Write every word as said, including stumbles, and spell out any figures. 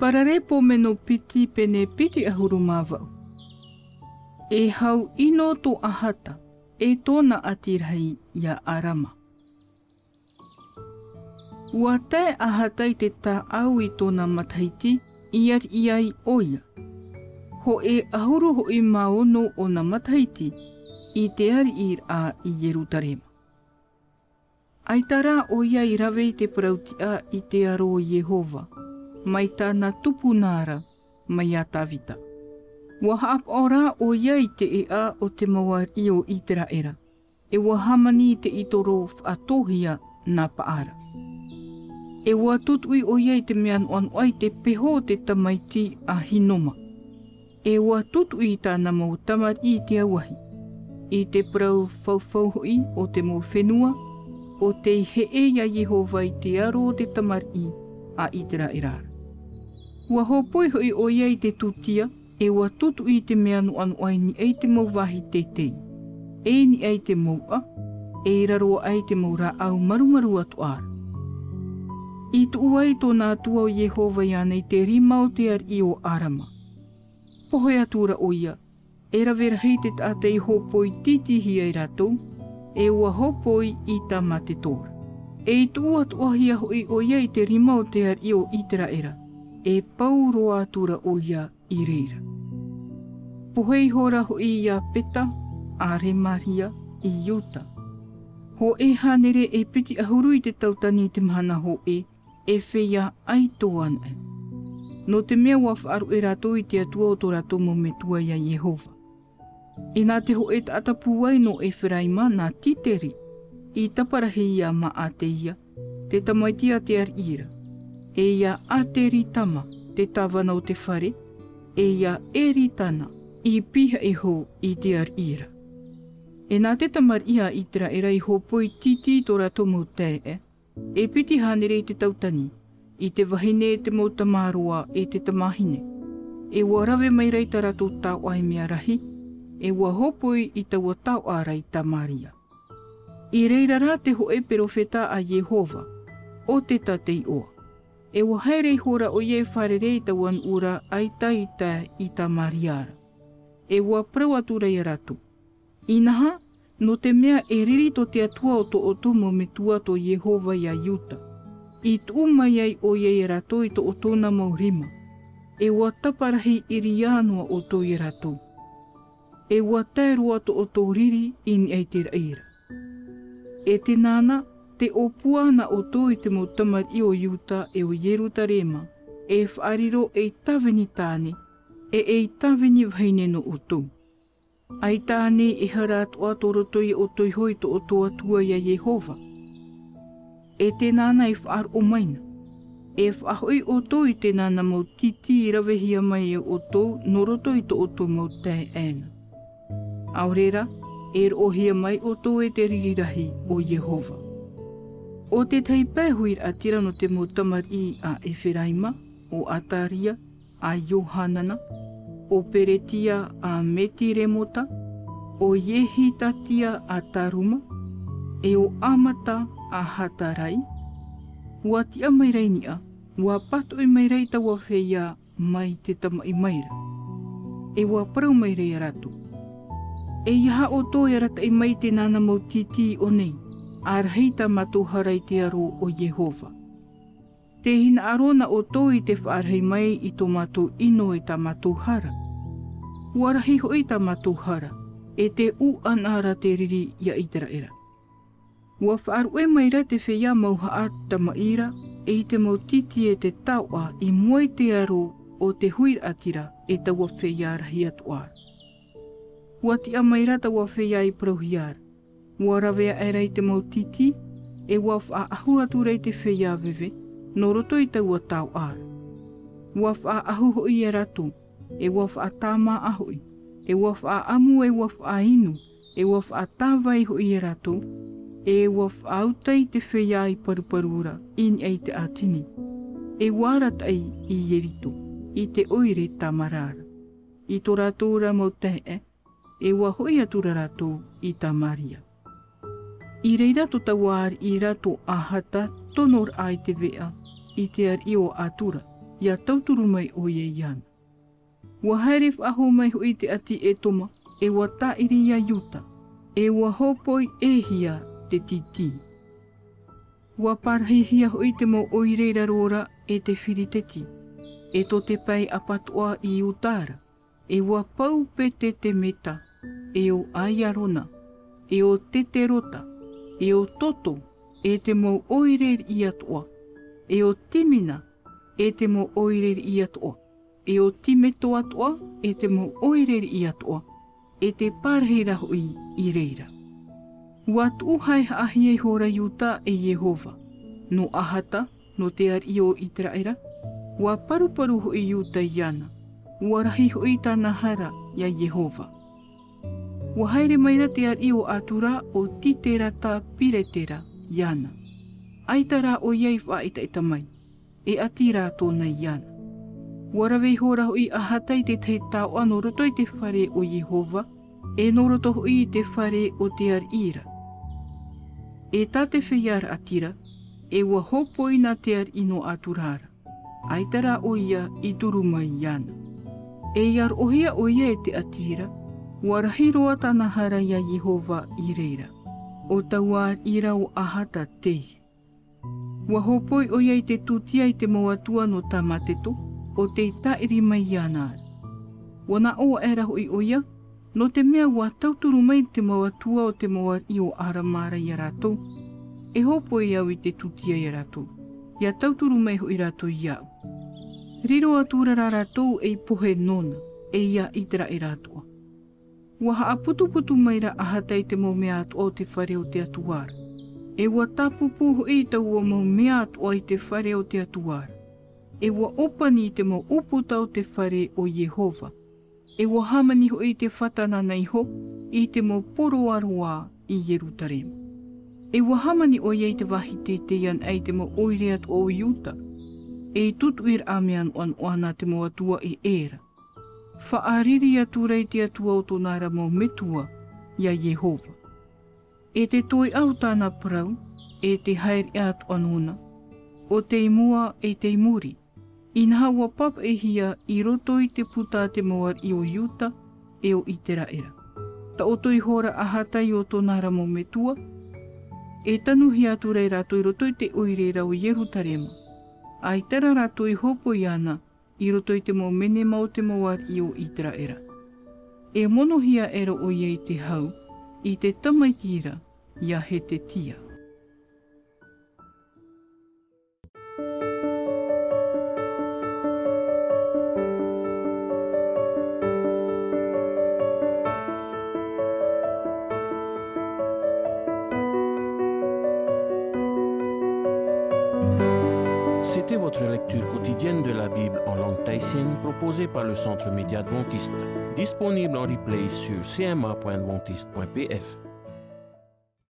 Paraleipomeno piti, pene piti ʻahuru mā vaʻu. E hau ʻino tō Ahata, e tōna ʻāti rahi ia Arama. ʻUa tae Ahata i te tāʻau i tōna matahiti, i ariʻi ai ʻoia. Hōʻē ʻahuru hoʻi mā ono ʻōna matahiti, i te ariʻiraʻa i Ierutarema. ʻAita rā ʻoia i rave i te parau tiʻa i te aro o Iehova, mai tāna tupuna ra, mai iā Tāvita. ʻUa haʻapaʻo rā ʻoia i te ʻēʻa o te mau ariʻi o Iteraera, e ʻua hāmani i te ʻītoro faʻatōhia nā Paara. E ʻua tutuʻi ʻoia i te mea noʻanoʻa i te peho o te tamaiti a Hinoma. E ʻua tutuʻi i tāna mau tamariʻi i te auahi, i te parau faufau hoʻi o te mau fenua, ʻo tei heʻe iā Iehova i te aro o te tamariʻi a Iteraera ra. ʻUa hōpoi hoʻi ʻoia i te tūtia, e ʻua tutuʻi i te mea noʻanoʻa i niʻa i te mau vāhi teitei, e i niʻa i te mouʻa, e i raro aʻe i te mau rāʻau marumaru atoʻa ra. I tuʻu ai tōna Atua ʻo Iehova iāna i te rima o te ariʻi o Arama. Pohe atu ra ʻoia, e rave rahi te taʻata i hōpoi tītīhia e rātou, e ʻua hōpoi i tāmāteto ra. E i tuʻu atoʻahia hoʻi ʻoia i te rima o te ariʻi o Iteraera, e pau roa atu ra ʻoia i reira. Pohe ihora hoʻi iā Peta, a Remaria, i Iuta. Hōʻē hānere e piti ʻahuru i te tautani i te mahana hōʻē, e feiā ʻaito anaʻe. Nō te mea ʻua faʻaruʻe rātou i te Atua o tō rātou mau metua iā Iehova. E nā te hōʻē taʻata pūai nō Eferaima nā Titeri, i taparahi iā Maateia, te tamaiti a te ariʻi ra, e iā Ateritama, te tāvana o te fare, e iā Eritana, i pihaʻi iho i te ariʻi ra. E nā te tamariʻi a Iteraera i hōpoi tītī i tō rātou mau taeaʻe, e piti hānere i te tautani, i te vahine e te mau tamāroa e te tamāhine. E ʻua rave mai ra i tā rātou taoʻa e mea rahi, e ʻua hōpoi i taua taoʻa ra i Tamaria. I reira rā te hōʻē perofeta a Iehova, ʻo Teta te iʻoa. E ʻua haere ihora ʻoia e fārerei i taua nuʻu ra ʻaita i tae i Tamaria ra. E ʻua parau atu ra iā rātou. Inaha, nō te mea e riri tō te Atua o tō ʻoutou mau metua tō Iehova iā Iuta. I tuʻu mai ai ʻoia iā rātou i tō ʻoutou nā mau rima. E ʻua taparahi ʻiriā noa ʻoutou iā rātou. E ʻua tae roa tō ʻoutou riri i niʻa i te raʻi ra. E tēnā na, tē ʻōpua na ʻoutou i te mau tamariʻi o Iuta e o Ierutarema, e faʻariro ei tāvini tāne, e ei tāvini vahine nō ʻoutou. ʻAita ānei e hara atoʻa tō roto iā ʻoutou iho i tō ʻoutou Atua iā Iehova? E tēnā na e faʻaroʻo mai na. E faʻahoʻi ʻoutou i tēnā na mau tītī i ravehia mai e ʻoutou nō roto i tō ʻoutou mau taeaʻe na. ʻAore rā, e roʻohia mai ʻoutou e te riri rahi o Iehova. ʻO te tahi pae huiraʻatira nō te mau tamariʻi a Eferaima, ʻo Ataria, a Iohanana, ʻo Peretia a Metiremota, ʻo Iehitatia a Taruma, e ʻo Amata a Hatarai, ʻua tiʻa mai ra i niʻa, ʻua pātoʻi mai ra i taua feiā mai te tamaʻi mai ra. E ʻua parau mai ra iā rātou. E ʻia ʻoutou e arataʻi mai i tēnā na mau tītī i ʻō nei, ʻa rahi tā mātou hara i te aro o Iehova. Tē hinaʻaro na ʻoutou i te faʻarahi mai i tō mātou ʻino e tā mātou hara. ʻUa rahi hoʻi tā mātou hara, e tē ʻū ana ra te riri iā Iteraera. ʻUa faʻaruʻe mai ra te feiā mauhaʻa tamaʻi ra, e i te mau tītī e te taoʻa i mua i te aro o te huiraʻatira e taua feiā rahi atoʻa ra. ʻUa tiʻa mai ra taua feiā i parauhia ra. ʻUa rave aʻera i te mau tītī, e ʻua faʻaʻahu atu ra i te feiā veve, nō roto i taua taoʻa ra. ʻUa faʻaʻahu hoʻi iā rātou, e ʻua faʻatāmāʻa hoʻi, e ʻua faʻaʻamu, e ʻua faʻainu, e ʻua faʻatāvai hoʻi iā rātou, e ʻua faʻauta i te feiā i paruparu ra, i niʻa i te ʻātini. E ʻua arataʻi i Ieriko, i te ʻoire Tamara ra. I tō rātou ra mau taeaʻe, e ʻua hoʻi atu ra rātou i Tamaria. I reira tō taua ariʻi ra tō Ahata tonoraʻa i te veʻa, i te ariʻi o Atura. ʻia tauturu mai ʻoia iāna. ʻUa haere faʻahou mai hoʻi te ʻāti Etoma, ʻe ʻua tāʻiri ia Iuta, ʻe ʻua hōpoi-ʻē-hia te tītī. ʻUa parahihia hoʻi te mau ʻoire i raro ra e te Firiteti, ʻe tō te pae ʻapatoʻa i Iuta ra, ʻe ʻua pau pete te Meta, ʻe ʻo Aialona, ʻe ʻo Keterota, ʻe ʻo Koto, ʻe te mau ʻoire riʻi atoʻa, ʻe ʻo Timina, ʻe te mau ʻoire riʻi atoʻa, ʻe ʻo Kimero atoʻa, ʻe te mau ʻoire riʻi atoʻa, ʻe te parahi ra hoʻi i reira. ʻUa tuʻu haʻehaʻahia ihora Iuta e Iehova, nō Ahata, nō te ariʻi o Iseraela, ʻua paruparu hoʻi Iuta iāna, ʻua rahi hoʻi tāna hara ia Iehova. ʻUa haere mai ra te ariʻi o Asura, ʻo Tigerata-pileser iāna. ʻAita rā ʻoia i faʻaʻetaʻeta mai, e ʻati rā tōna iāna. ʻUa rave ihora hoʻi Ahata i te tahi taoʻa nō roto i te fare o Iehova, ʻe nō roto hoʻi i te fare o te ariʻi ra. ʻE tā te feiā raʻatira, ʻe ʻua hōpoi na te ariʻi nō Asura ra, ʻaita rā ʻoia i turu mai iāna. ʻE ʻia roʻohia ʻoia e te ʻati ra, ʻua rahi roa tāna hara ia Iehova i reira. ʻO taua ariʻi ra ʻo Ahata teie. ʻUa hōpoi ʻoia i te tūtia i te mau atua nō Damaseko, ʻo tei tāʻiri mai iāna ra. ʻUa naʻo aʻera hoʻi ʻoia, nō te mea ʻua tauturu mai te mau atua o te mau ariʻi o Arama ra ia rātou, e hōpoi au i te tūtia ia rātou, ʻia tauturu mai hoʻi rātou iāʻu. Riro atura rā rātou ei pohe nōna, ʻe ia Iseraela atoʻa. ʻUa haʻaputuputu mai ra Ahata i te mau mea atoʻa o te fare o te Atua ra. ʻE ʻua tāpūpū hoʻi taua mau mea atoʻa i te fare o te Atua ra. ʻE ʻua ʻōpani i te mau ʻūputa o te fare o Iehova. ʻE ʻua hāmani hoʻi te fata nāna iho i te mau poro ʻāroʻa i Ierusalema. ʻE ʻua hāmani ʻoia i te vāhi teitei anaʻe i te mau ʻoire atoʻa o Iuta. ʻE i tutuʻi ra mea noʻanoʻa nā te mau atua ʻē ra. Faʻariri atura i te Atua o tōna ra mau metua, ia Iehova. ʻE te toeʻa o tāna parau, ʻe te haereʻa atoʻa nōna, ʻo tei mua ʻe tei muri, inaha ʻua pāpaʻihia i roto i te puta a te mau ariʻi o Iuta, ʻe o Iseraela. Taʻoto ihora Ahata i ō tōna ra mau metua, ʻe tanuhia atura e rātou i roto i te ʻoire ra o Ierusalema. ʻAita rā rātou i hōpoi iāna, i roto i te mau menema o te mau ariʻi o Iseraela. E monohia aʻera ʻoia i te hau, i te tamaiti ra, ia Hezekia. C'était votre lecture quotidienne de la Bible en langue tahitienne proposée par le Centre Média Adventiste, disponible en replay sur C M A point adventiste point P F.